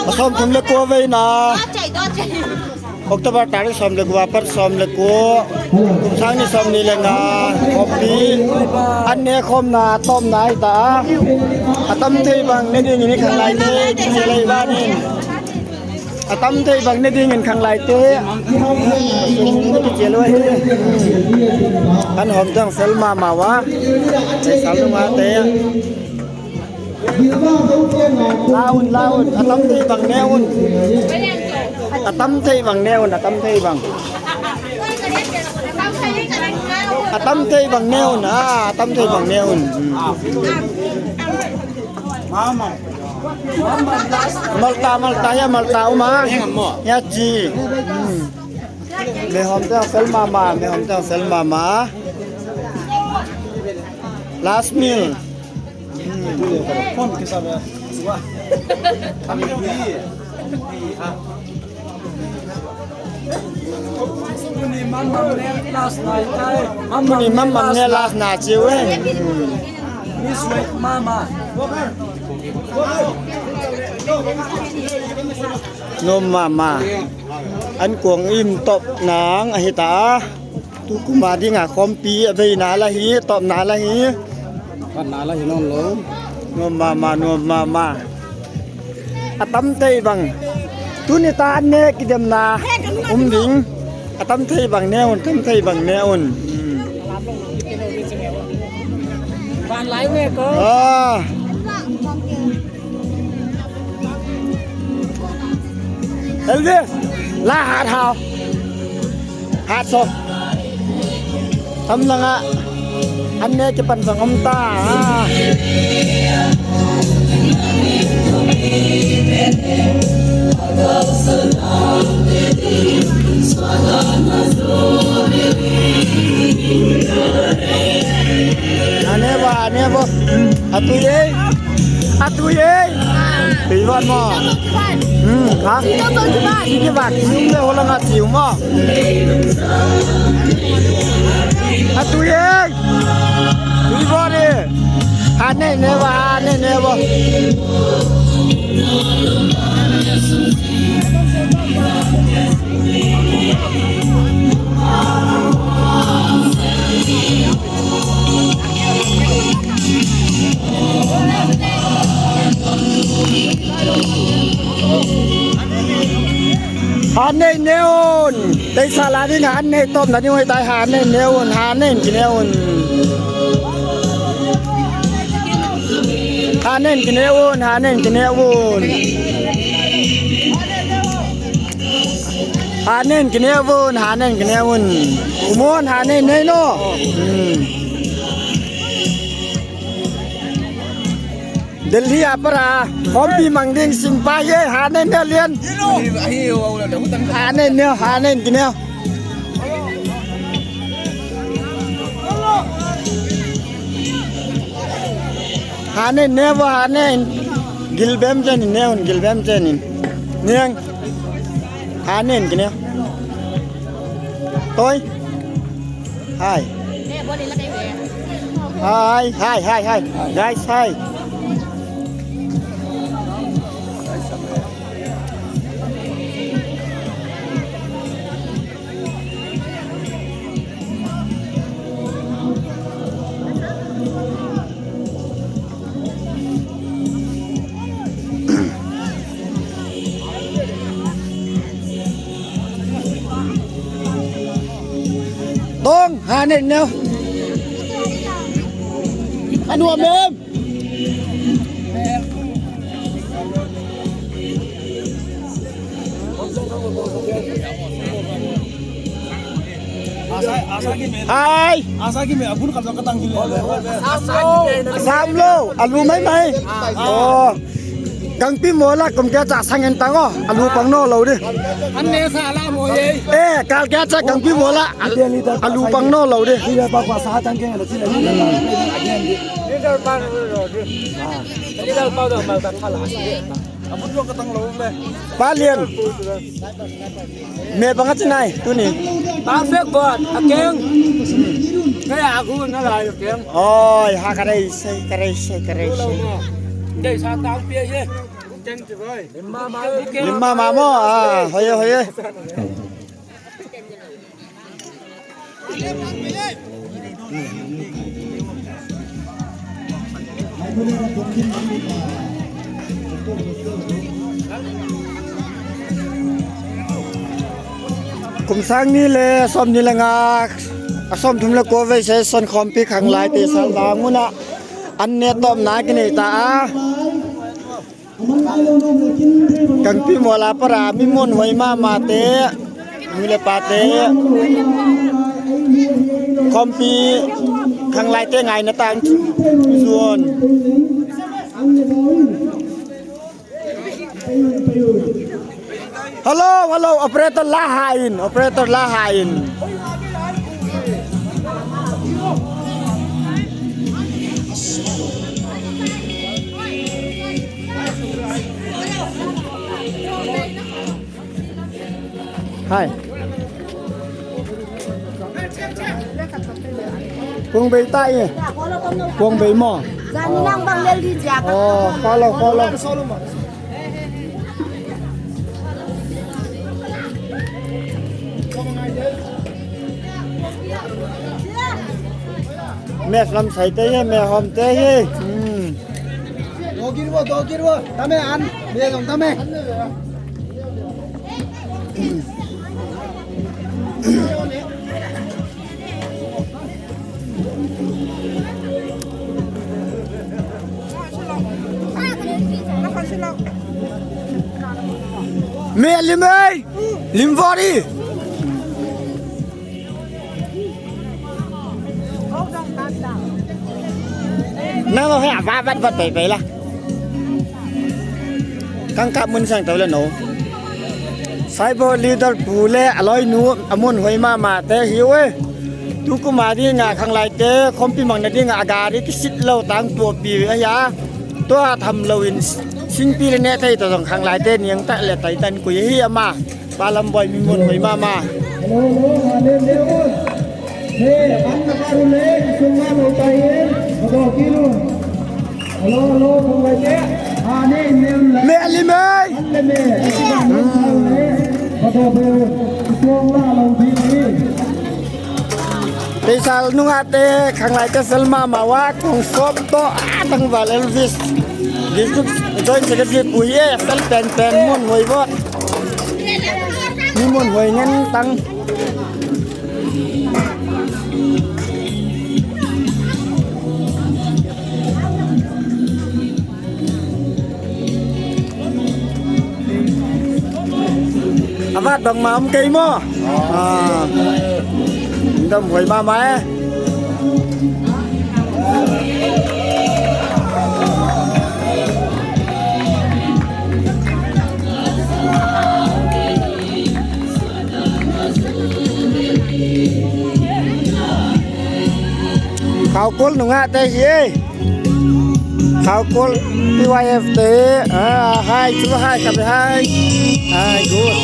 ມາຊ້ອມທຸມເລກກົວໄວ້ນະ ອອກຕະບາຕາໄດ້ຊ້ອມເລກວ່າ ປັດຊ້ອມເລກກົວ ກຸມຊ້າງນີ້ຊ້ອມນີ້ແຫຼະງາ ຂອງປີ ອັນແນ່ຄອມນາ ຕ້ອມນາໃຫ້ຕາ ອາຕຳໄທບັງ ໃນເດງນີ້ຄັງຫຼາຍເຕ ເຈໄລວານີ້ ອາຕຳໄທບັງ ໃນເດງນີ້ຄັງຫຼາຍເຕ ອັນຫອມແຕ່ງເຊລມາມາວະ ໃສ່ສາມລົງມາເຕ ລາວນ ລາວນ ອາຕຳໄທບັງແນວນ ອາຕຳໄທບັງແນວນ ອາຕຳໄທບັງ ອາຕຳໄທບັງແນວນ ອາ ອາຕຳໄທບັງແນວນ ອືມ ມາມາ ມາລຕາ ມາລຕາ ຢາມາລຕາ ອອກມາ ຢາຈີ ອືມ ແມ່ຫອມແຕ້ວເຊລມາມາ ແມ່ຫອມແຕ້ວເຊລມາມາ ລາສມິລ ມື້ນີ້ມັມມັມແນ່ລາສນາຈິວເອີຍ ມາມາ ນົມມາມາ ອັນກວງອີ່ມຕອບນາງອະຫິຕາ ຕຸກຸມາດິງາຄອມປີອະເບຍນາລະຫີ ຕອບນາລະຫີ ປັນນາລະຫີນອນໂລ ນວມມາມາ ນວມມາມາ ອາຕຳໄທບັງ ຕຸນິຕາອັນແນກິເດັມນາ ອຸມດິງ ອາຕຳໄທບັງແນວ ຕຳໄທບັງແນວ ອືມ ບານຫຼາຍເວກໍ ເອີ ເອລວິສ ລາຫາດເຮົາ ຫາດສົບ ກຳລັງອະ ອັນແນ່ຈະປັນສັງອຳຕາ ອາແນ່ບໍ່ ອາແນ່ບໍ່ ອາຕຸຍເອີຍ ອາຕຸຍເອີຍ ຕີວັນມາ ອືມ ຮະ ຊິກິບາດ ຊິອຸມເລີຍ ໂຫລະງາດຊິອຸມມາ ອາຕຸຍເອີຍ ຕີວັນເອີຍ ຫາແນ່ແນ່ວ່າ ຫາແນ່ແນ່ວ່າ ຫາແນ່ແນວນ ໄດ້ສາລາທີ່ຫາແນ່ຕອບນະ ນີ້ໄວ້ຕາຍ ຫາແນ່ແນວນ ຫາແນ່ກິນແນວນ ຫາແນ່ກິນແນວນ ຫາແນ່ກິນແນວນ ຫາແນ່ນກິນແນວເວີນ ຫາແນ່ນກິນແນວເວີນ ອຸມອນ ຫາແນ່ນແນ່ເນາະ ອືມ ເດລຮີອາປາຣາ ຄອມປີມັງດິງ ຊິງປາເຢ ຫາແນ່ນແນວລຽນ ຫາແນ່ນແນວ ຫາແນ່ນກິນແນວ ຫາແນ່ນແນວ ຫາແນ່ນ ກິນແບມເຈນແນວ ກິນແບມເຈນ ນຽງ ຫາແນ່ນກິນແນວ ໂຕຍ ຫາຍ ຫາຍ ຫາຍ ຫາຍ ຫາຍ ໄດ້ ຫາຍ. ຕ້ອງຫາເນັດແນວ ອະນຸອາເມມ. ອາຊາ ອາຊາກິເມ ອາຊາກິເມ ອາບຸນຄຳສອງກະຕັງກິເມ ສາມໂລ ອາລູໄມໄມ ໂອ ກັງປິໂມລະ ກົມແກຈາສັງເຫັນຕັງ ອາລູປັງນໍລາວເດ ອັນເນສາລາໂມເອ ເອ ກາລແກຈາກັງປິໂມລະ ອາລູປັງນໍລາວເດ ປາລຽນ ແມ່ບັງກະຈິນາຍ ຕູນີ້ ປາເຟກບອດ ອາເກງ ກະຢາກູນະລາຍອາເກງ ໂອ້ຍ ຫາກະໄດ້ໃສ່ ກະໄດ້ໃສ່ ກະໄດ້ໃສ່ ໄດ້ຊາຕາງເປຍເຍ Lima mamo, ah, hoye, hoye. ກຸ່ມຊ້າງນີ້ແຫຼະ ຊ້ອມນີ້ແຫຼະງາ ອາ ຊ້ອມທຸ່ມລະກົວໄວ້ໃສ່ສ່ວນຄອມປີຂ້າງຫຼາຍເຕະສາລາງມຸນນະ ອັນແນ່ຕອມໜ້າກິນເອຕາອາ. ກາງປີມໍລາປະລາ ມີມ່ວນຫວຍມາມາເຕະ ມືລະປາເຕະ ຄອມປີຂ້າງຫຼາຍເຕະງ່າຍນະຕ່າງສ່ວນ. Hello, hello, operator Lahain, operator Lahain. Hai. Kuang bei tai. Kuang bei mo. Jani nang bang lel di jaga. Oh, follow, follow. Mes lam sai te ye, me hom te ye. Hmm. Dogir wo, dogir wo. Tame an, me dong tame. Me limai, limvori. Nang lo he ava vat vat pai pai la. Kang kap mun sang tau la no. Sai bo leader pu le aloi nu amun hoi mama te hiu e. Tu ku ma di nga khang lai te khom pi mang na di nga aga ri ki sit lo tang tua pi a ya. Tua tham lo in sing pi le ne thai to dong khang lai te niang ta le tai tan ku ye hi ama. Ba lam boi mi mon hoi mama. Hello, hello, ha ne ne un. Ne, an na karu le, sung ma lo tai en. Hello, kiru. Hello, hello, khang lai te. Ha ne ne un le. Me ali me. An le me. Hello, hello, sung ma lo tai en. Te sal nunga te khang lai te sel mama wa kung sop to a tang val Elvis. Di suk join secretary pu ye sel pen pen mon hoi bot. Ni mon hoi ngen tang. Avat dong ma um kei mo. Ah. Dam hoi ma ma e. Khao kol nunga te hi. Khao kol P Y F te. Ah, hai, chu hai, kap hai. Hai, good.